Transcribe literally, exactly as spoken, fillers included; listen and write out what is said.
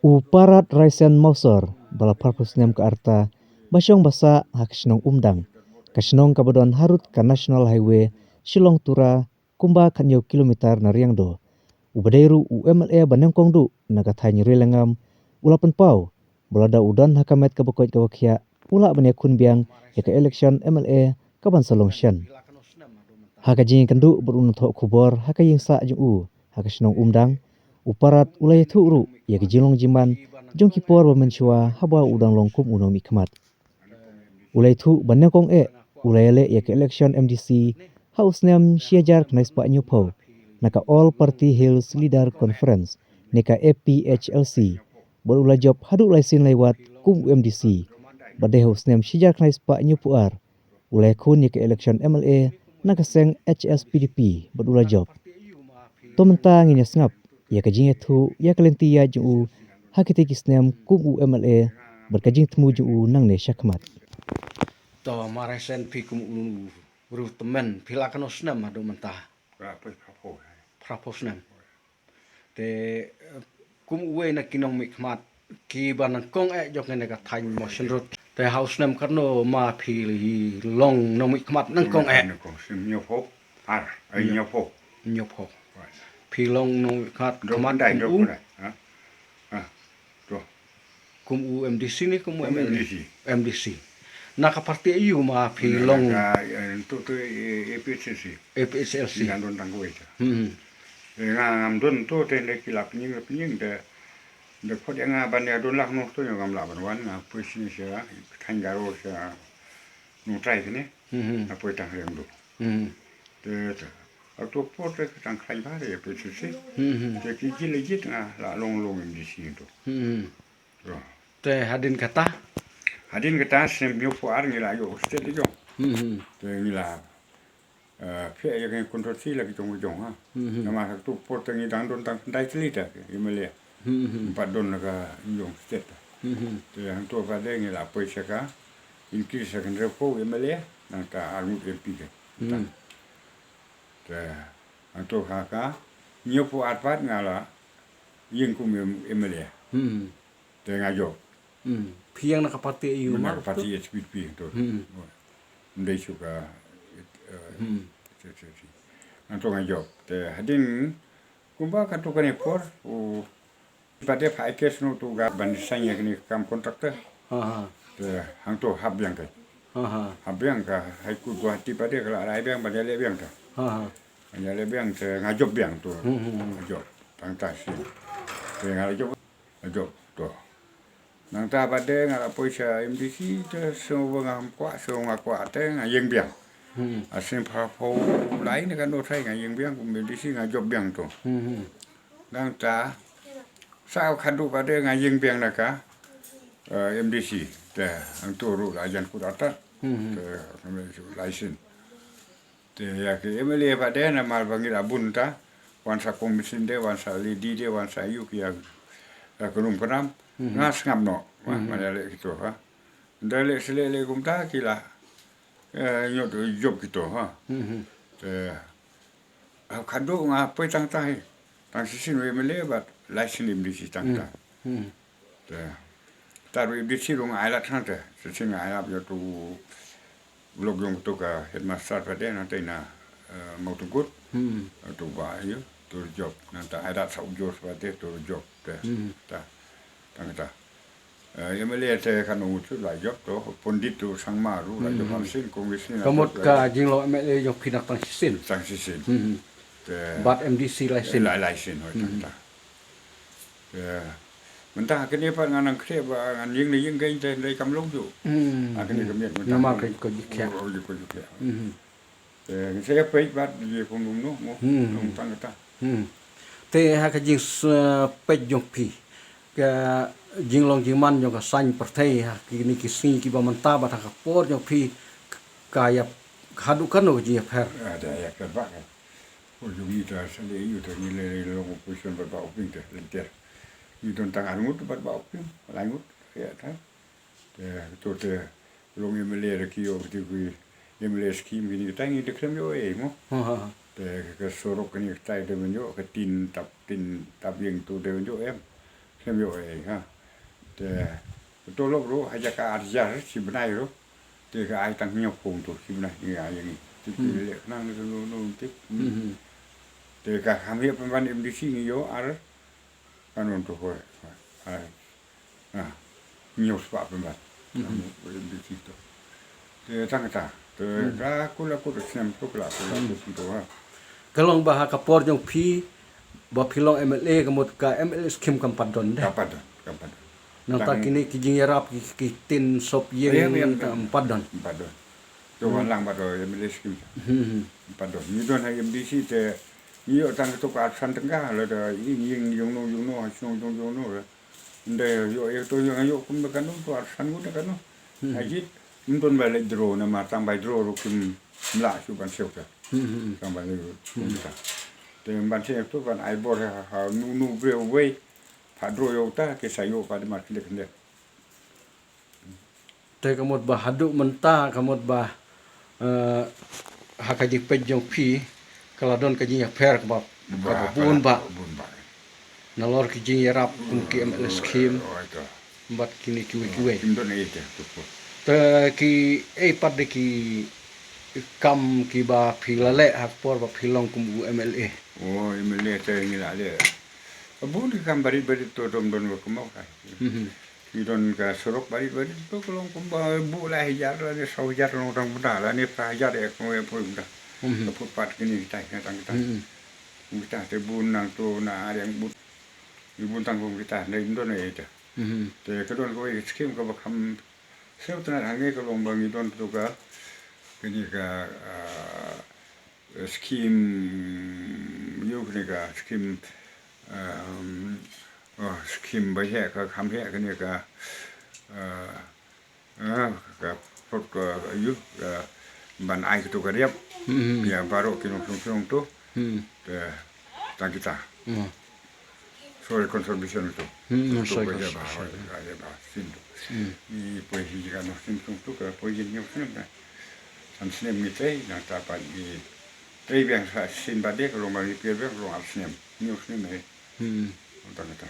U Parat Raisen Mawsor, ba la pharphew snem ka rta, ba shong ba sah ha ka shnong Umdang, ka shnong kaba don harud ka National Highway Shillong Tura, kumba khathynñiew kilometer na Riangdo. U ba dei ruh u M L A ba nyngkong duh na ka thaiñ Rilangam, u la pynpaw ba lada u don ha ka met kaba koit kaba khiah, u lah ban ïakhun biang ïa ka election M L A kaban sa long shen. Ha ka jingïakynduh bad u nongthoh khubor ha ka ïingsah jong u ha ka shnong Umdang, u Parat u la ïathuh ruh ïa ka jinglong jingman jong ki por ba mynshuwa haba u dang long kum u nongmihkhmat. U la ïathuh ba nyngkong eh u la ïaleh ïa ka election M D C ha u snem shi hajar khyndai spah hynñiewphew na ka All Party Hills Leader Conference, ne ka A P H L C, bad u la jop haduh lai sien lai wat kum u M D C. Bad dei ha u snem shi hajar khyndai spah hynñiewphew ar u la ïakhun ïa ka election M L A na ka seng H S P D P bad u la jop. To mynta ngin ïa sngap ïa ka jingïathuh ïa ka lynti ïaid jong u ha kitei ki snem kum u M L A bad ka jingthmu jong u nangne shakhmat. To, Ma Raisen, phi kum u briew tymmen, phi la katno snem haduh mynta? Phra phew. Phra phew snem. Te, eh, kum uwei na ki nongmihkhmat kiba nyngkong eh jong kane ka thaiñ Mawshynrut. Te ha u snem katno ma phi long nongmihkhmat nyngkong eh? Nyngkong, snem hynñiewphew ar, eh, hynñiewphew. Hynñiewphew. Phi long nongmihkhmat, khmat kum u? Kum u M D C ne kum u M L A? M D C. Na ka party aiu ma phi long? Na ka, eh, to, to, eh, A P H L C. A P H L C. Ngi dang don tang kawei te. Hmm. Eh, nga ngam don to te, nda ki la pynïeng, la pynïeng te. Nda phot ïa nga ban ïa don lah noh to, ngam lah ban wan, nga poi shane sha thaiñ Garo sha Nongtrai kane. Hmm. Nga poi tang Riangdo. Hmm. Te, te. Ato por te tang khlaiñ bha te A P H L C. Hmm. Te ki jil jit nga la long long M D C to. Hmm. Te hadien kata? Hadien kata snem hynñiewphew ar ngi la ïoh state la jong. Hmm. Te ngi la, eh, phi ïa ka controversy la ki jong ki jong ha. Hmm. Namar ha kato por te ngi dang don tang khyndai tylli ta M L A. Hmm. Ngim pat don la ka jong state. Hmm. Te hangto pat de ngi la poi sha ka increase sha ka hynriewphew M L A, nangta arngut M P te. Hmm. Te hangto ha ka hynñiewphew ar pat nga la ïeng kum M-, M L A. Hmm. Te nga jop. Hmm. Phi ïeng na ka party aiu ma? Na ka party H P D P to. Hmm. Ym dei shuh ka, eh, hmm, H S P D P. Nangto nga jop. Te hadien kumba kato kane por, u, pat de pha ai case na uto u guy ban sign ïa kane ka kam contract te. Ha, ha. Te hangto hap biang te. Ha, ha. Hap biang ka High Court Guwahati pat de ka la rai biang ban ïaleh biang te. Ha, ha. Ban ïaleh biang te nga jop biang to. Hmm, hmm, hmm. Nga jop. Tang ta sien. Te nga la jop. Nga jop to. Nangta pat de nga la poi sha M D C te, shuh ba ngam kwah, shuh nga kwah te nga ïeng biang. Hmm. Ha snem phra phew lai ne katno trai nga ïeng biang kum M D C, nga jop biang to. Hmm, hmm. Nangta sa khadduh pat de nga ïeng biang na ka, eh, M D C te, hangto ruh la jan kut artat. Hmm, hmm. Te, lai sien. Te ïa ki M L A pat de namar ba ngi la bun ta, wan sa commission de, wan sa lady de, wan sa ïu ki ïa, ïa ka rum ka ram. Mhm. Nga sngap noh, ma, mhm, ma ïa leh kito ha. Nda leh shlei leh kumta ki la, eh, ñiot jop kito ha. Mhm. Te, ha khadduh nga poi tang ta hi. Tang shisien u M L A bad lai sien M D C tang ta. Hmm. Hmm. Te, ta ruh M D C ruh nga ailad tang te. Shisien nga ailad ïa uto u lok jong uto ka headmaster pat de nangta na, eh, Mawtyngkut. Hmm. Uto ba ïa, uto jop. Nangta ailad sa u George pat de, uto jop te. Hmm. Ta, tang ta. Eh, M L A te katno ngut shuh la jop to, Pondit to Sangma ruh la jop, hmm, ha sien, Congress ne la jop. Ka mut ka jinglong M L A jong phi na tang shisien. Tang shisien. Hmm. Te bad M D C lai sien. Lai, lai sien, hooid, hmm, tang ta. Te mynta kane pat ngan nang khreh ba ngan ïeng ne ïeng kein te dei kam long shuh. Hmm. Ha kane ka miet mynta. Namar ka jingkoit jingkhiah. Oh, jingkoit jingkhiah. Hmm. Te ngi sa ïa peit bad ïa kumno mo. Hmm. Long tang kata. Hmm. Te ha ka jing s-, peit jong phi, ka jinglong jingman jong ka saiñ pyrthei ha kine ki sngi kiba mynta bad ha ka por jong phi, ka ïa haduh katno ka jingïapher? Ah, da ïapher bha ka. Por jong ngi ta sa leh ïa u ta ngi leh long opposition bad Bah Hoping te lynter. Ngi don tang arngut bad Bah Hoping, lai ngut ïa ta. Te, to te, long M L A da ki ïoh kti ki M L A scheme kine kita ngi da khlem ïoh ei mo. Ha, ha, ha. Te, ka sorok kine kita da ban ïoh, ka tin tap, tin tap ïing to da ban ïoh em. Shem ïoh ei ha. Te, to lop ruh, ha jaka ar hajar shi bnai ruh. Te ka ai tang hynñiew phew to shi bnai ngi ai ïa ngi. Te ki leh khnang ngi to no no tip. Te ka kham ïa pynban M D C ngi ïoh ar. Ka non to hoi. Ar. Ah. Hynñiew spah pynban. Ka M D C to. Te tang kata. Te ka kula kut snem to kula kula kut to ha. Ka long ba ha ka por jong phi ba phi long M L A ka mut ka M L A scheme kam pat don de. Kam pat don, kam pat don. Nangta kine ki jingïarap ki, ki tin sop ïing kam pat don. Kam pat don. To wan lang ba to M L A scheme. Kam pat don. Ngi don ha M D C te ngi ïoh tang to ka arphew san tyngka la da ïing ïing jong no jong no ha shnong jong jong no la. Nda ïoh ïoh to ïoh ïoh kum da kano to arphew san ngut da kano. Hajit ym don ba leh draw namar tang bai draw ruh kim lah shu ban siew ta. Tang bai leh kum ta. Te ban siew to ban ai bor ha ha nu nu briew wei. Pha draw ïoh ta ke sa ïoh pha de mar kinde kinde. Te ka mut ba haduh mynta ka mut ba eh, ha ka jingpeit jong phi ka la don ka jingïapher kaba kaba bun ba. Bun ba. Nalor ki jingïarap kum ki M L A scheme bad kine kiwei kiwei. Kim don ei te. Te ki ei pat de ki kam kiba phi la leh ha ka por ba phi long kum u M L A. O M L A te ngi la leh. Bun ki kam barit barit to dom don ka kumba ka. Ki don ka surok barit barit to ka long kumba buh lai hajar lane saw hajar long tang bynta lane phra hajar ïa ka ïa poi bynta. Ka footpath kine kita kita tang kita. Kita te bun nang to na ariang but. Ni bun tang kum kita na im don ïa ita. Te ka don kawei ka skim kaba kham sngewtynnat hangne ka long ba ngi don to ka kane ka skim ïa kane ka skim skim ba heh ka kham heh kane ka ka put ka ïa ban ai ka to ka riap ïa baroh ki nongshong shnong to. Te tang kita soil conservation to. Soil conservation. Ba sin to. I poi hi ka nongshong shnong to ka poi hi nongshong shnong ka. San snem ngi trei nangta pat ngi trei biang sa shisien ba dei ka long ba ngi pyrshah biang ka long ar snem. Ngi snem eh. Tang kita.